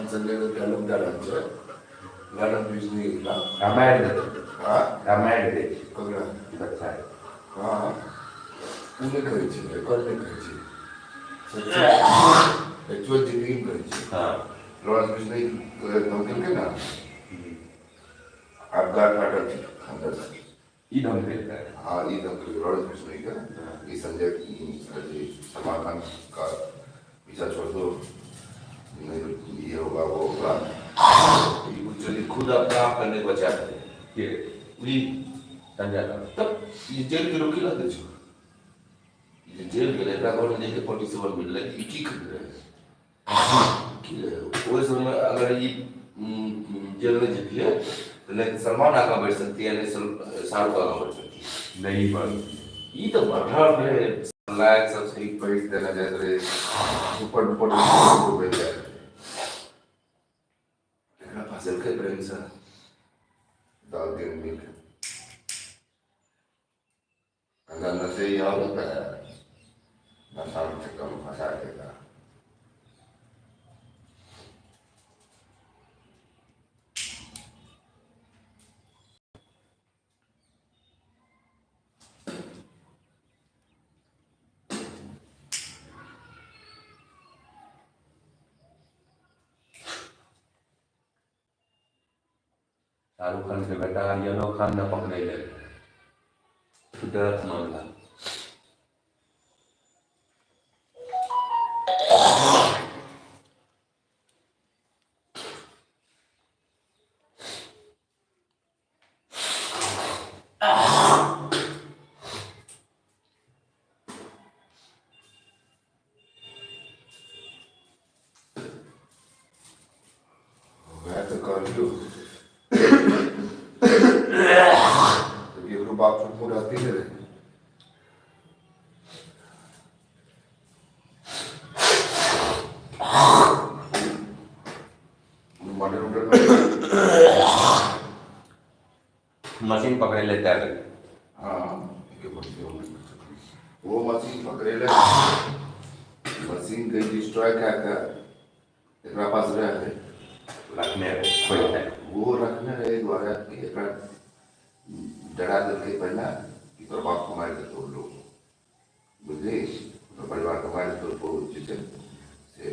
खान Sanjay dialogue दए रहल छै लॉरेंस बिश्नोई के खिलाफ। रामायण दै। हाँ। रामायण दै छै। ककरा? बच्चा। हँ, ओ नहि कहै छै, एकर नहि कहै छै, एक्चुअल जिंदगीमे कहै छै। लॉरेंस बिश्नोई धमकेलकै ने, आब गाड़ फाटल छै अंदर से। ई धमकेलकै? हाँ, ई धमकेलकै लॉरेंस बिश्नोई के ई संजय जी, सलमान खान का पीछा छोड़ दो, नहीं तो ये होगा, वो होगा। ई खुद अपना आप करने को बचा करे। के? ई। संजय दत्त। तब ई जेल के रोकी ला दै छौ। ई जे जेल गेलै, एकरा घरमे जाइके 47 मिललै। ई की खरीद रहे, की रहे ओहि समय? अगर ई जेल नहि जैतियै तऽ नहि सलमान आगाँ बढ़ि सकतियै, नहि शाहरुख आगाँ बढ़ि सकतियै। नहीं बढ़। ई तऽ बढ़ल रहै, लायक सब सही पैठ देने जाइत रहै, सुपर डुपर भेल जाइत रहै। एकरा फँसेलकै प्रेमसँ दाल दिन मिल अगर नशे ही और होता है, नशा में चक्कर में फंसा देगा। शाहरुख खान के बेटा आर्यनो खान ने पकड़ेलै ड्रग्स मामला। वएह तऽ कहलियौ, एकरो बाप छोट मोट हस्ती नहि रहै। मर्डर उर्डर मशीन पकड़े ले तैयार। हाँ, वो मशीन पकड़ेले, मशीन के डिस्ट्रॉय कए कऽ एकरा पास रहे। रखने रहे खोलि कऽ। वो रखने रहे दुआरे कि एकरा डरा देलकै पहिने कि तोर बाप को मारि देतौ लोग, बुझली, तोर परिवार के मारि देतौ। बहुत जे छै से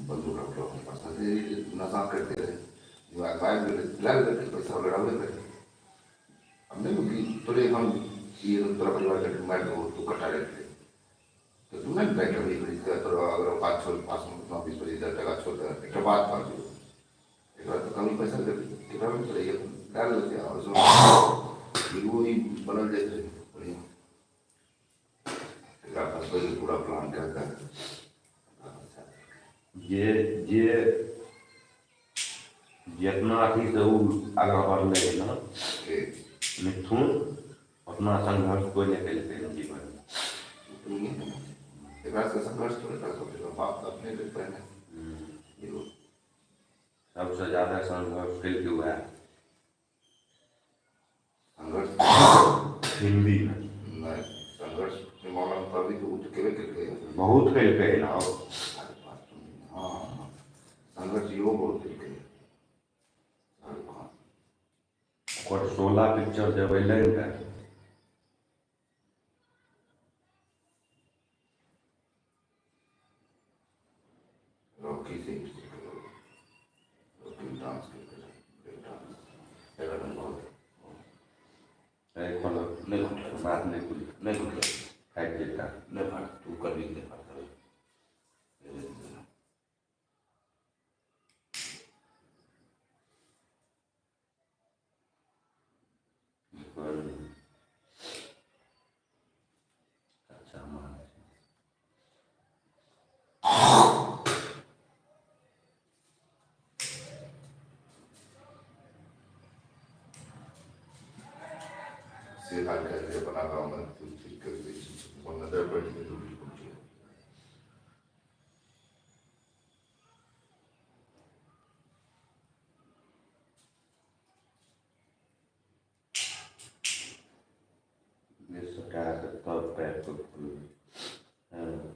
बंदूक रखलो अपने पास, नशा करिते रहै, दिमाग आबि गेलै, लए लेलकै पैसा रहबे करै। अब नहि कि तोरे हम ई तोरा परिवारके मारि देबौ, तू कटा रखले तऽ तू नहि बैठ अभी खरीद तोरा अगर पाँच छओ पाँच नौ 20-25 हजार टाका छौ तऽ एकटा बात कहलियौ, एकरा तऽ कमी पैसा केकरा नहि चलैए, लए लेलकै आओर एगो ई बनल जाइत रहै बढ़िआँ। एकरा फसबैके पूरा प्लान कए कऽ। जे जे जितना अथी से उ आगाँ बढ़लै ने के? मिथुन, उतना संघर्ष कोइ नहि केलकै हन जीवनमे। एकरा से संघर्ष थोड़े एकरा सब बाप तऽ अपने भेल पहिने एगो। सबसँ ज्यादा संघर्ष केलकै वएह। संघर्ष हिन्दीमे। नहि, संघर्ष के मामलामे कहबी तऽ ओ तऽ केबे केलकै। बहुत केलकै हन। अरे बात सुन, हँ, संघर्ष इहो बहुत केलकै शाहरुख खान। ओकर 16 पिक्चर जब अयलै ने। रॉकी से हिट केलकै, रॉकी डांस केलकै, ब्रेक डांस एकर बहुत। नहि खोलऽ। नहि खुलल। बात नहि खुली। नहि खुलल। फाटि जेता। नहि फाट, तू करबी नहि फाटतै। अच्छा माल छै। से हाल कर अपना गाँवमे तू ठीक कर दै छी, अपन नजर पड़ि जेतै तऽ उठि पहुँचै। जे सटा कऽ तब पाइप खोलबै, हँ।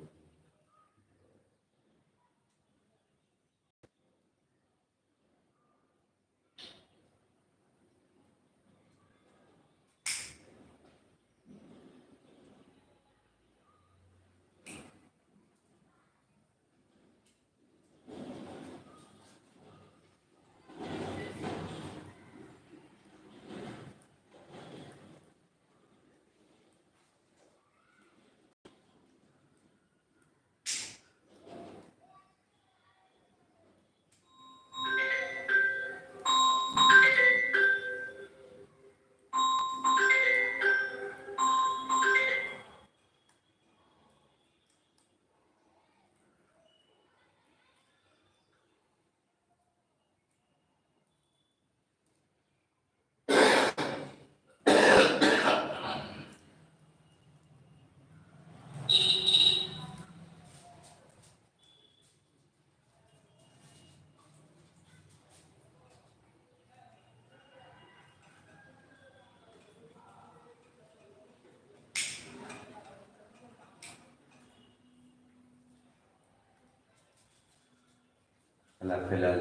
मामला फैलल।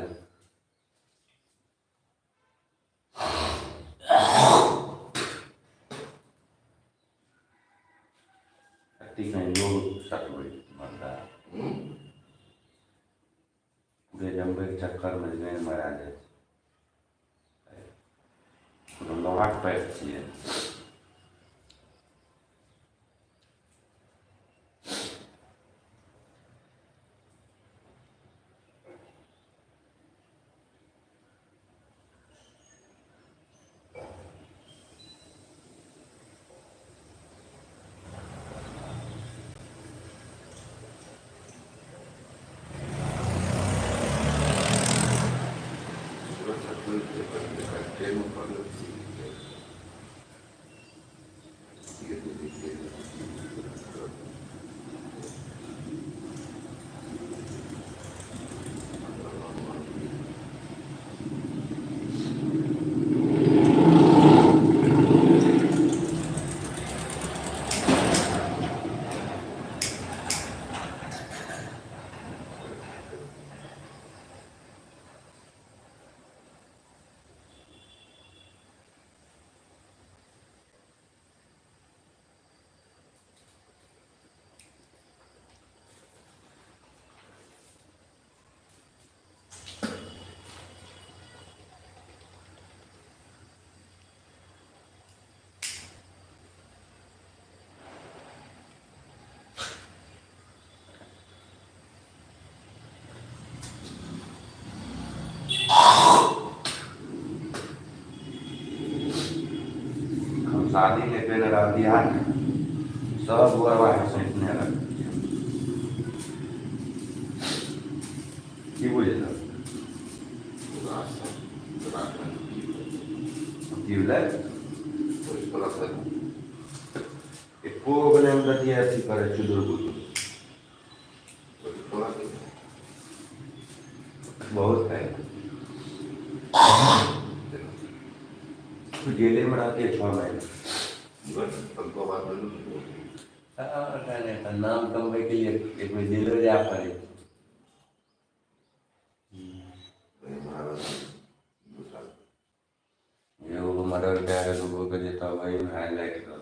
लोग सतबै मरदा पूरे जमबै के चक्कर में जान मरा जाइ छै। कोनो लोहाक पाइप छियै। हम शादी ले पहले बिहार में सब गोरवा है सैतने लग की बुझल की भेलै एको गो नहि देखिए अथी करै चुदुर बुदुर बहुत है। जेले में रहते 6 महीना। नहीं नाम कमबै के लिए एक बेर जेलो जाय पड़े। एगो मर्डर कए कऽ दूगो के जेतऽ वही में हाईलाइट रहल।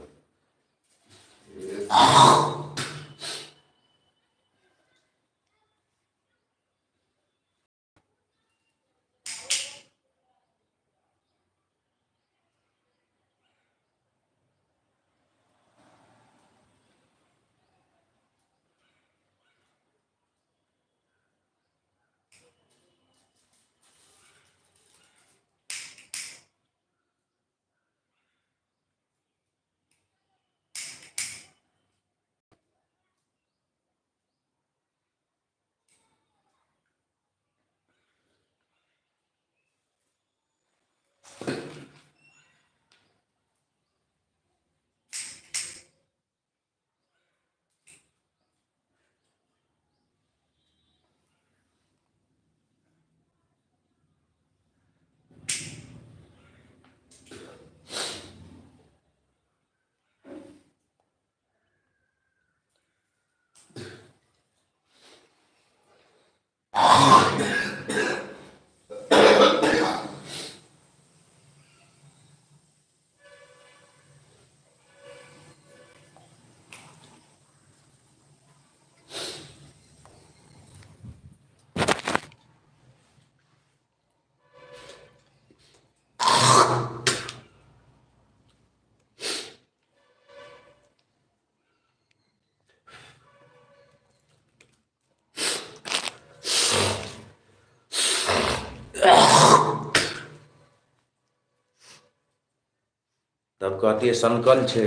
तब कहती है सनकल छे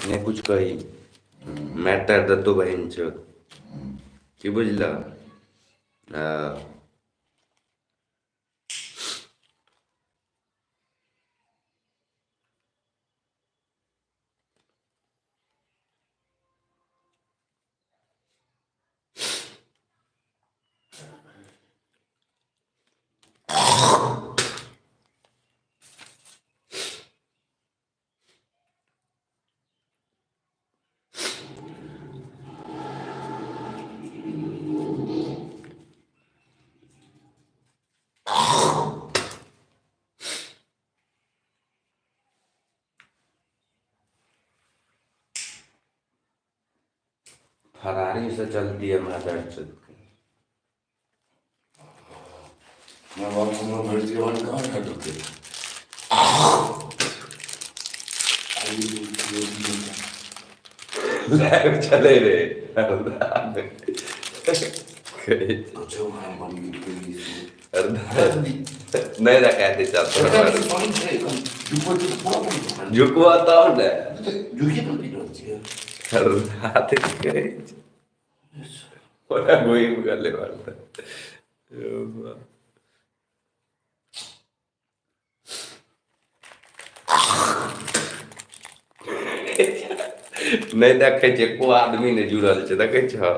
ने कुछ कही मैटर दत्तो बहन छो की बुझल। फरारी से चलती है मादर चौथ के। माँ बाप को भर जीवन कहाँ ढूंढते। लाइव चले रे। नहीं रखा दे झुकवा तब ने घुमि गेलै। नहि देखै छै, एको आदमी नहि जुड़ल छै। देखै छ,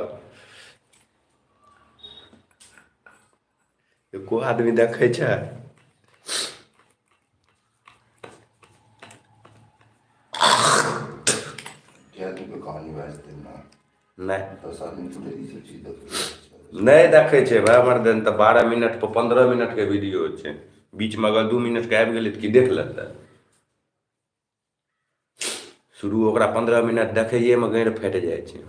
एको आदमी देखै छै? कहानी बाजते ना। नहि। 10 आदमी पूरे ई सब चीज देखै। नहि देखै छै भाय हमर देन। तऽ 12 मिनट पर 15 मिनटके वीडियो छै, बीचमे अगर 2 मिनटके आबि गेलै तऽ की देख लेतै? शुरू ओकरा 15 मिनट देखैएमे गैर फाटि जाइ छै।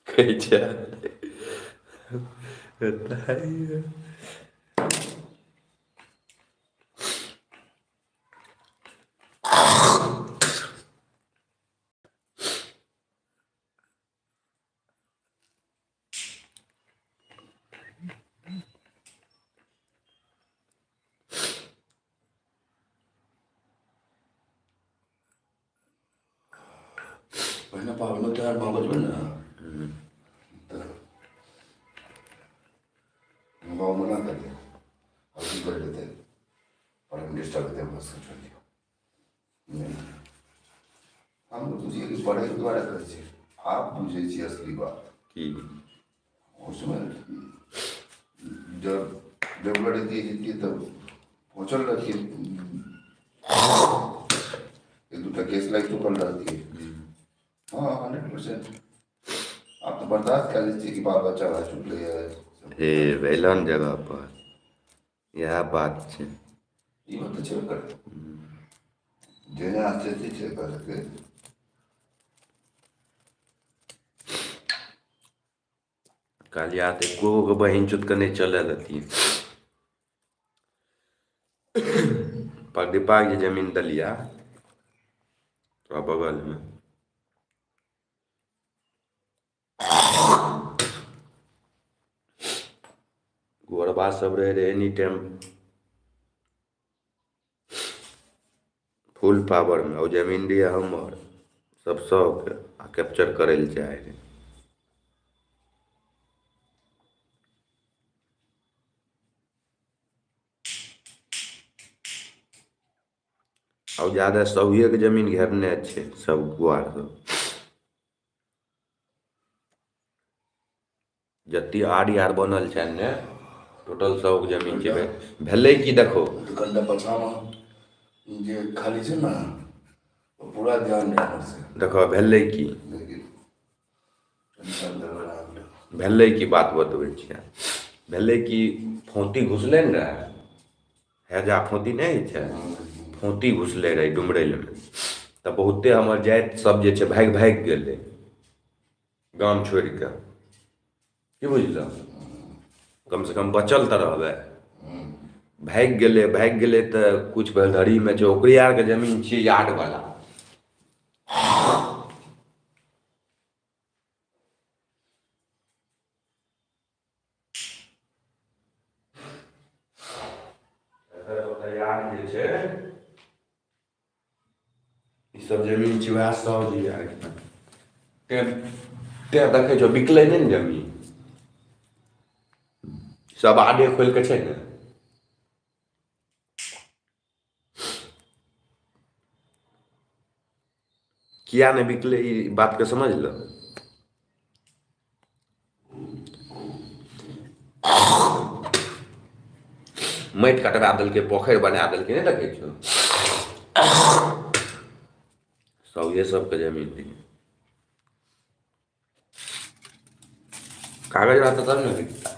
कहै छै पहिने पाबनि त्योहार माँ बजबै ने तऽ बाबू मना कर दिया, अब की कर लेते और हम डिस्टर्ब करते, बस छोड़ दिया। नहीं, हम लोग बुझिए कि पढ़े के द्वारा करै छी, आप बुझै छी असली बात। की? उसमें जब रेगुलर रहती है तब पहुँचल रहती है, एक दूटा केस लागि चुकल रहती है। हाँ, 100%। आप तो बर्दाश्त कर लीजिए कि बाल बच्चा भए चुकले है। हे भेलन जगह पर इएह बात छै। ई बात तऽ छेबे करै, जेना स्थिति छै करके। कहलियै तऽ एको गो बहिन चुतके नहि चलऽ देतियै। प्रदीपाके जे जमीन देलियै तोरा बगलमे, गोरबा सब रहै रहै एनी टाइम फुल पावरमे। ओ जमीन रहियै हमर, सब सबके आ कैप्चर करै लए चाहै रहै। आ जादा सहुएके जमीन घेरने छै सब गुआर सब। जते आर आर बनल छै ने, टोटल सबके जमीन छै। भेलै की देखो। कनिटा पाछाँमे जे खाली छै ने, पूरा ध्यान रहै से। देखो, भेलै की? लेकिन कनिटा गड़बड़ा गेलै। भेलै की, बात बतबै छियै। भेलै की, फौती घुसलै ने रहै, हैजा फौती नहि होइ छै, फौती घुसलै रहै डुमरैलमे, तऽ बहुते हमर जाति सब जे छै भागि भागि गेलै गाम छोड़ि कऽ। की बुझलह? कमसँ कम बचल तऽ रहबै। भागि गेलै, भागि गेलै तऽ किछु बेलधरीमे छै, ओकरे आरके जमीन छियै यार्डवला। यार्ड जे छै, ई सब जमीन छै वएह सब जी आरके। तें तें देखै छौ, बिकलै नहि ने जमीन, सब आडे खोलि कऽ छै ने। किया नहि बिकलै, ई बातके समझलह? माटि कटबा देलकै, पोखरि बना देलकै, नहि देखै छौ? सौये सबके जमीन रहै, कागज रहतै तब ने बिकतै।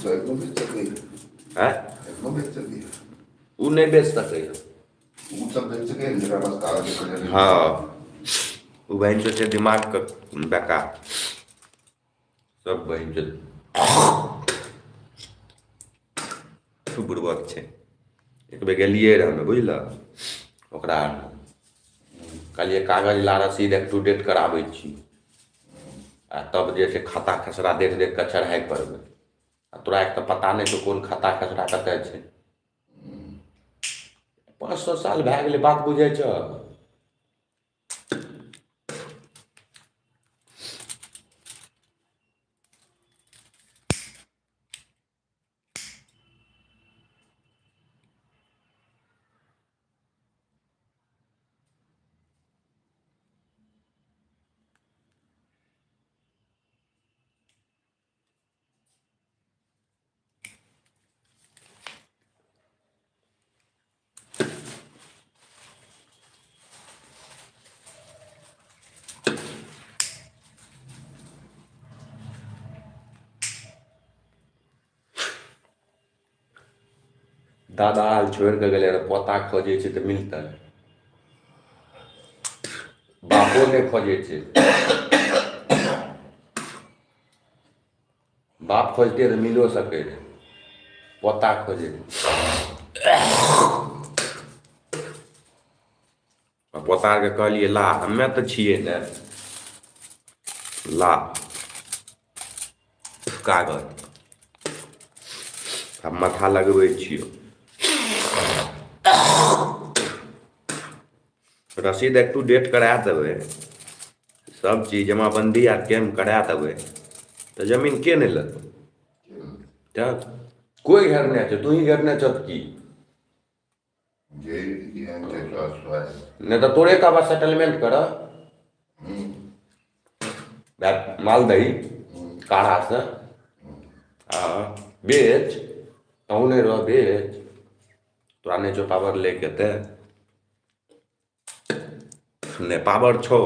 एखनो बेच सकै। आँय? एखनो अपनो बेच सकैए। ओ नहि बेच सकैए। ओ सब बेच सकैए जकरा पास कागज। हँ, ओ बहिन छै दिमागके बेकार सब बहिन छै, बुड़बक छै। एक बेर गेलियै रहए हमे, बुझलह, ओकरा कहलियै कागज ला, रसीद एक टू डेट कराबै छी आ तब जे छै खाता खसरा देख देख कऽ चढ़ाइ करबै। आ तोरा एक तऽ पता नहि छौ कोन खाता खसरा कतऽ छै। 500 साल भए गेलै, बात बुझै छौ? दादा आर छोड़ि कऽ गेलै रहए, पोता खोजै छै तऽ मिलतै? बापो नहि खोजै छै। बाप खोजतै तऽ मिलो सकै रहै, पोता खोजै। आ पोता आरके कहलियै, ला, हमे तऽ छियै ने, ला कागज, आब माथा लगबै छियौ, रसीद एक टू डेट करा देबै, सब चीज जमाबंदी आर कैम्प करा देबै तऽ जमीन के नहि लेतै? तऽ कोइ घेरने छै, तू ही घेरने छह तऽ की नहि तऽ तोरे कहबह सेटलमेंट कर मालदही काढ़ासँ, हँ, बेच, तहूँ नहि रह, बेच, तोरा नहि छौ पावर लैके तऽ नहि पावर छौ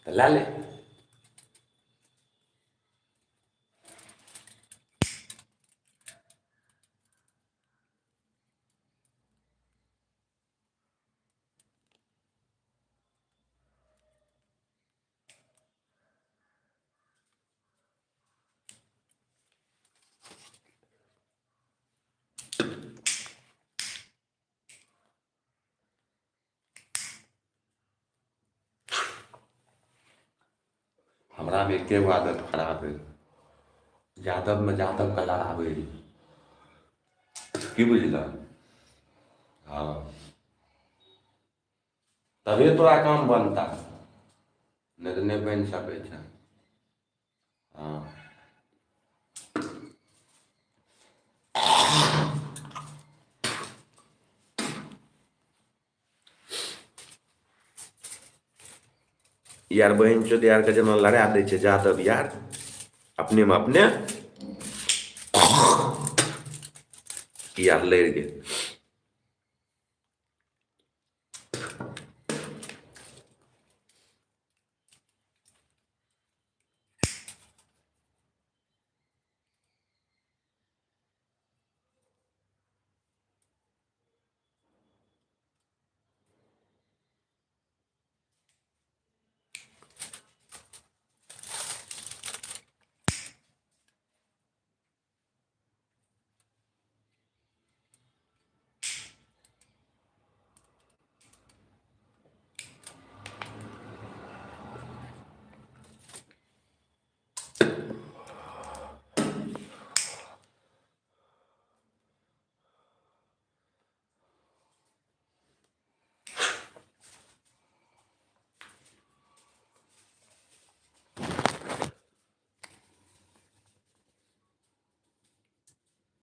तऽ लए ले। हमरामे एके गो आदत खराब है, जादवमे जादव के लड़ाबै रही, की बुझलह? हँ, तबे तोरा काम बनता, नहि तऽ नहि बनि सकै छै। हँ, यार बहिन चोद यारके जेना लड़ा दै छै जादव यार अपनेमे अपने, यार लड़ि गेल।